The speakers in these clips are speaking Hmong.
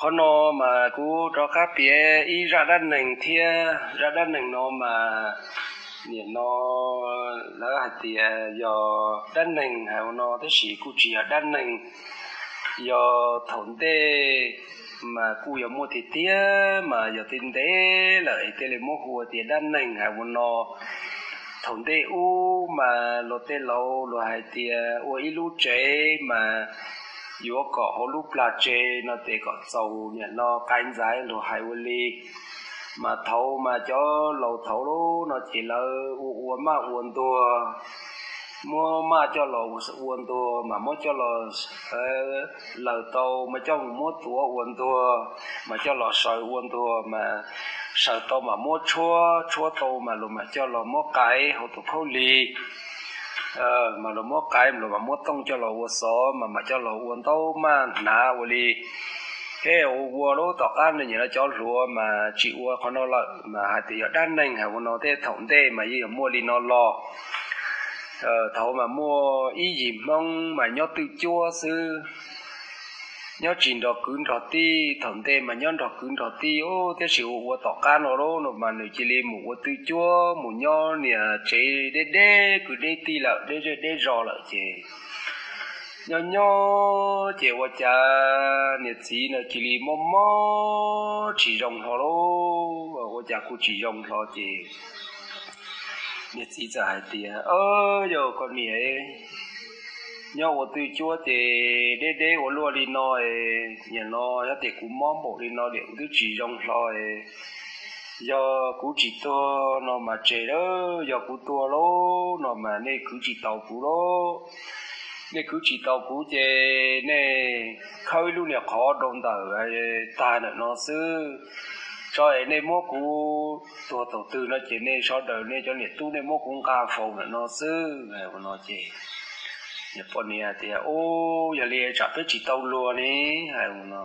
Qhov no mas kuv rov qab piav ib zaj dab neeg thiab. Zaj dab neeg no mas nim no lawv hais tias yog dab neeg hais ua no tab sis kuj tsis yog dab neeg, yog thaum ntej mas kuj yog muaj tiag tiag, mas yog tej ntev lawm es thiaj li muab hu tias dab neeg hais ua no. Thaum ntej ub mas luag tej laus luag hais tias ua ib lub tsev mas yuav kom hauv lub plag tsev no tes kom txaus nim no qai ntxaiv, luag hais ua li. Mas thaum mas cov laus thaum lub no ces lawv ua ua maj ua ntuag, muab maj coj los ua ntuag mas muab coj los laws tau mas coj mus muab tuav ua ntuag, mas coj los saws ua ntuag, mas saws tau mas muab tshuab, tshuab tau mas luag mas coj los muab qaiv hauv tus khaub lig, mas luag muab qaiv, luag mas muab tooj coj los ua xov, mas mas coj los ua ntaub maj hnav ua li. Thiab ua ua lub tom qab no nim no cov hluas mas tsis ua qhov no lawm, mas hais tias yog dab neeg hais ua no thiab, thaum ntej mas yeej yog muaj li no los. Thaum mas muaj ib yim Hmoob mas nyob twj cuab xwb, nyob tsis nrog kwv nrog tij. Thaum ntej mas nyob nrog kwv nrog tij ub, tab sis ua ua tom qab no lub no mas nws cia li mus ua twj cuab, mus nyob niam tsev deb deb kwv deb tij lawm, deb zej deb zos lawm ces nyob nyob ces ua cas niam txiv no cia li mob mob tsis zoo hlo lauj, ua cas kuj tsis zoo hlo ces niam txiv txawm hais tias, Yog koj niam, nyob ua twj cuab ces deb deb ua luaj li no, nim no yog tias kuv mob npaum li no lawm kuv twb tsis zoo hlo, yog kuv tsis tuag no mas tseg lauj, yog kuv tuag lauj no mas nej kwv tsis tau kuv lauj. Nej kwv tsis tau kuv ces nej khawb ib lub niag qhov rau ntawm tag ntawm no xwb, tso es nej muab kuv tuag thaum twg no ces nej sawv daws nej cov niam tub nej muab kuv nqa faus ntawm no xwb. Hais ua no ces niam poj niam tias, Ub, yog li tsam peb tsis tau luag ne, hais ua no,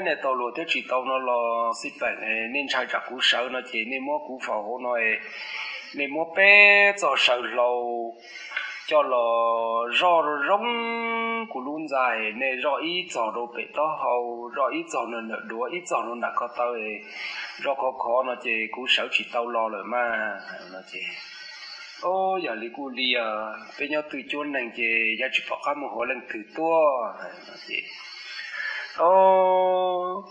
nej tau luag thiab tsis tau no los xij peem, nej ntshai tsam kuv sawv no ces nej muab kuv faus hauv no, nej muab peb txog saw hlau coj los zoj zoo zoo kuv lub ntxa, nej zoj ib txog rau pem taub hau, zoj ib txog nram duav, ib txog rau nram ko taw, zoj khov khov no ces kuv sawv tsis tau los lawm mas. Hais no ces, Ub, yog li kuj li os, peb nyob twj cuab neeg ces yeej tsis pom qab muaj hauv leej twg tuaj. Hais no ces, Ub,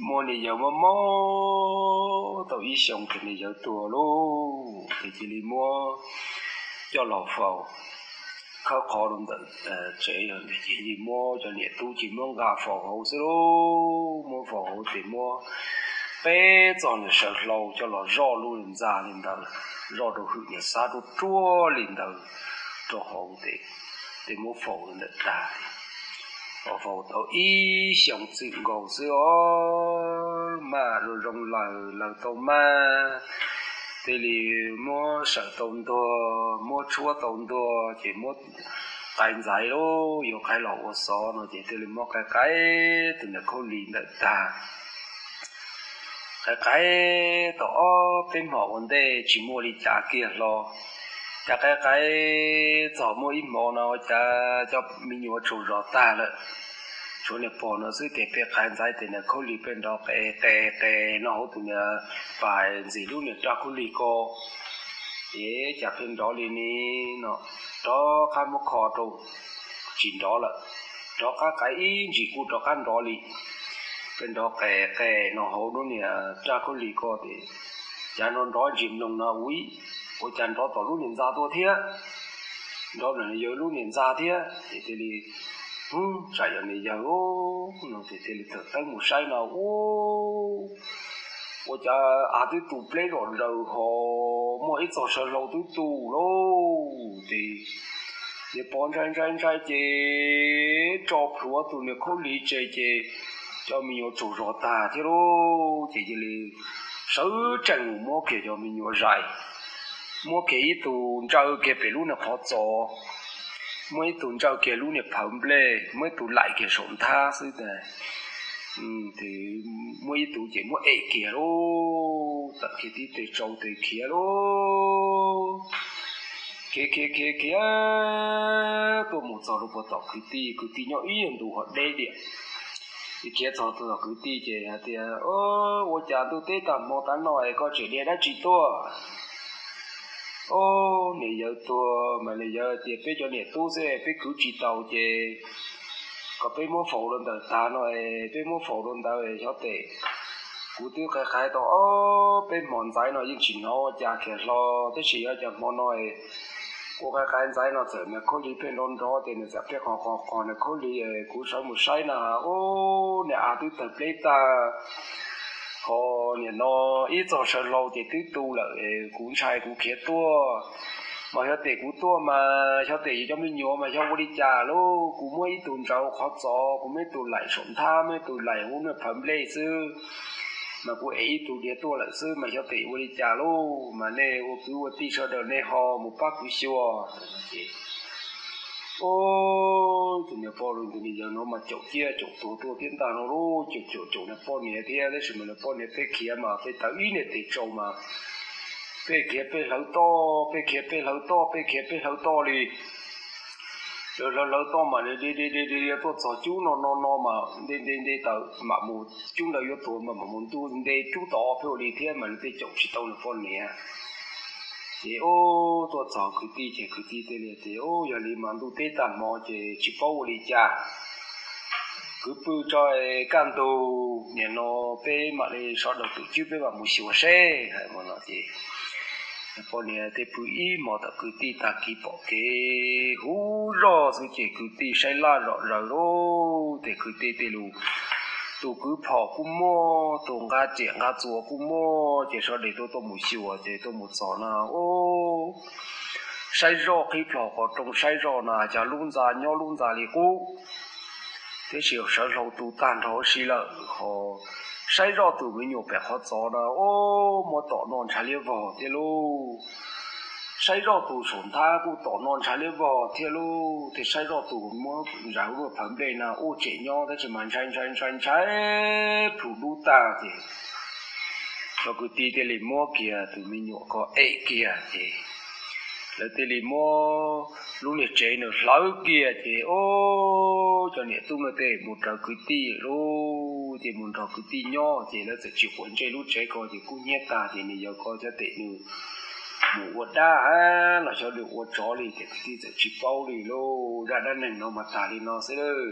muaj niag yawg mob mob tau ib xyoos ces niag yawg tuag lauj, ces cia li muab coj los faus, khawb qhov rau ntawm tsev, ces cia li muab cov niam tub ces muab nqa faus hauv xwb lauj. Muab faus hauv ces muab peb txog niag saw hlau coj los zoj lub ntxa li ntawd, zoj rau hwm niag xab ruaj ruaj li ntawd rau hauv ces, ces muab faus ntawm tag, faus tau ib xyoos txwm nkaus xwb os, maj zoo zoo laws laws tau maj, thiaj li muab saws tau ntuag, muab tshuab tau ntuag ces muab qaiv ntxaiv lauj, yuav qaiv los ua xov no ces thiaj li muab qaiv qaiv tus niag khaub lig ntawm tag. Qaiv qaiv tau ob peb hmo ua ntej tsis muaj li cas kiag hlo, cas qaiv qaiv txog muaj ib hmo no ua cas cov me nyuam tsaug zog tag lawm, tshuav niag pog no xwb ces peb qaiv ntxaiv tes niag khaub lig peb nrov qe qe qe no hauv tus niag pas ntxig lub niag raj khaub lig ko. Ces cas peb nrov li ni no, rov qab muab kho rau tsis nrov lawm, rov qab qaiv ib ntsis kuj rov qab nrov li. Peb nrov qe qe no hauv lub niag raj khaub lig ko ces cas nrov nrov ntsis mloog no ua, ua cas nrov tom lub niag ntxa tuaj thiab, nrov niag yawg lub niag ntxa thiab ces thiaj li, Hu, tsam yog niag yawg no ces thiaj li tawm teeb mus saib no ua, ua cas av twb tu pleb zom zaws ho muaj ib txog saw hlau twb tu lauj. Ces niag pog ntshai ntshai ntshai ces tso plhuav tus niag khaub lig tseg ces cov me nyuam tsaug zog tag thiab lauj. Ces cia li sawv tsees mus muab kiag cov me nyuam zais, muab kiag ib tug ntsaws kiag pem lub niag qhov txos, muab ib tug ntsaws kiag lub niag phawv nplej, muab ib tug laim kiag saum nthab xwb tas, muab ib tug ces muab em kiag lauj, tawm kiag tib teg tsau tes khiav lauj. Khiav khiav khiav khiav tuaj mus txog rau puag tom kwv tij, kwv tij nyob ib yam ntu ho deb diam. Khiav txog tom kwv tij ces hais tias, Ua cas ntuj teb tag hmo tav no es koj tseem dhia dab tsi tuaj? Ob, niam yawg tuag mas niam yawg tias peb cov niam tub xwb peb kwv tsis taus ces kom peb muab faus rau ntawm tag no es peb muab faus rau ntawd xyov tes. Kuv twb qhia qhia tau ob peb hmo ntxaiv no yeej tsis hnov ua cas khiav hlo, tab sis yog cas hmo no kuv qhia qhia ntxaiv no txawm nws khaub lig pheej nrov nrov ces nws txawm pheej qos qos qos nws khaub lig. Kuv sawv mus saib na, ub, niag av twb tawg pleb tag, ho nim no ib txog sawv hlau ces twb tu lawm. Kuv ntshai kuv khiav tuaj, mas xyov tes kuv tuaj mas xyov tes yus cov me nyuam mas xyov ua li cas lauj. Kuv muab ib tug ntsaws qhov txos, kuv muab ib tug laim saum nthab, muab ib tug laim hauv niag phawv nplej xwb, mas kuv ev ib tug dhia tuaj lawm xwb mas xyov tes ua li cas lauj. Mas nej ua kwv ua tij sawv daws nej ho mus pab kuv xyuas. Ub, tus niam poj niam ntawd no mas caum ciaj caum tuag tuaj thiab ntag no lauj, caum caum caum niag poj niam thiab, tab sis mas niag poj niam peb khiav mas peb tawm ib niag tes tsaus mas peb khiav peb hlawv toj, peb khiav peb hlawv toj, peb khiav peb hlawv toj li. Lawv hlawv hlawv toj mas nte nte nte tuaj txog cub no no no mas nte nte nte tawm mam mus, cub ntawd yuav tuag mas mam mus ntuj nte cub tod pheej ua li thiab mas nws tej caum tsis tau niag poj niam. Ces ub, tuaj txog kwv tij ces kwv tij thiaj li tias, Ub, yog li mas ntuj teb tag hmo ces tsis paub ua li cas, kwv pw tso, kaj ntug nim no peb mam li sawv daws tus cwb peb mam mus xyuas seb. Hais no ces poj niam thiaj pw ib hmos tom kwv tij tag kis pom kev huv zoj xwb ces kwv tij saib laj zom zaws lauj. Ces kwv tij tej lus, tus kwv phom kuj muaj, tus nqa riam nqa txuas kuj muaj, ces sawv daws tuaj tuaj mus xyuas ces tuaj mus txog na, ub, saib zoj qhib plho qhov rooj saib zoj na cas lub ntxa nyob lub ntxa li qub, tiam sis sawv hlau tu tag nrho huv si lawm ho. Saib zoj tus me nyuam pem qhov txos na, ub, muab tom noj ntshav liab vog thiab lauj. Saib zoj tus saum nthab kuj tom noj ntshav liab vog thiab lauj. Thiab saib zoj tus muab ntsaws hauv niag phawv nplej na ub tseem nyob tab sis mas ntshai ntshai ntshai ntshai plhu dub tag ces cov kwv tij thiaj li muab kiag tus me nyuam ko ev kiag ces lawv thiaj li muab lub niag tsev nws hlawv kiag ces ub, cov niam tub no tej mus raws kwv tij lauj, ces mus nrog kwv tij nyob ces lawv txawm tsis quav ntsej lub tsev ko ces kub hnyiab tag ces nws yog ko xyov tes nws mus ua dab los xyov nws ua tsov li ces kwv tij txawm tsis paub li lauj. Zaj dab neeg no mas tag li no xwb lauj.